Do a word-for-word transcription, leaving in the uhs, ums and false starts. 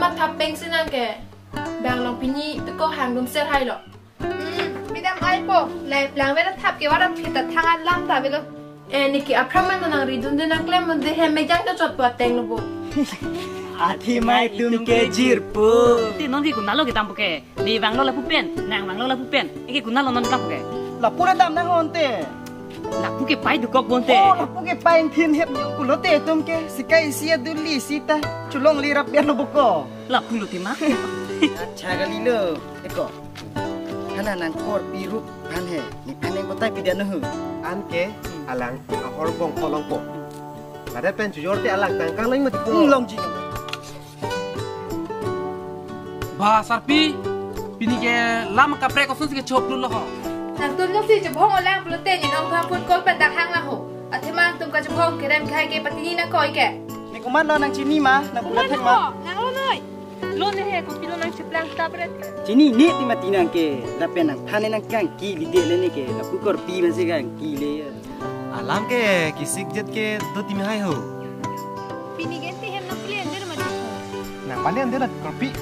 Thap peng si nang ke. Bang long pini tu ko hang dum ser hai lo. Hmm, midam ai po. Lai plang vela thap ke vara phita thangan lam ta velo. Eh, niki aphrang man nang ridun de nang klem man de hem mejang ke chot po ateng lo bo. Athimai tum ke jirpo. Te non ke konatlo kedam po ke. Ne vanglo lapu pen, nang vanglo lapu pen. Eke konatlo non kedam po ke. Lapu le dam nang ho ante. Lapu ke pai dukok bo ante. Oh, lapu ke pai thin hep nyong pulote tum ke. Sikai isi aduli sita. Cholongle rap biar lo boko. Lapu lo tema. Acha kali lo. Eko. Hana nang korpi rup aphan he. Nephan neng kotai pida no hu. Anke alang ahor bong kolong po. Ladak pen chujor te alang tangkang lang mati po. Hmm, longji. Ba sarpi, pini ke lam kaprek koson si ke chop lu lo ho. Nangtum nung si chobhong olang pulote ne nong phang phone call pen dak hang lang ho. Athema nangtum kachobhong kerem khai ke patini nang koi ke. Ne komatlo nang chini ma, nang pula thek ma. Nang lo noi. Lo ne he, kopilo nang cheplang stap ret ke. Chini ne ti mati nang ke, lapen nangphan ne nang kangki lide le ne ke, lapu korpi man si kangki le. Alam ke kisik jet ke do timi hai ho. Pini ke ti hem nang plen der mati ho. Nang palen der korpi.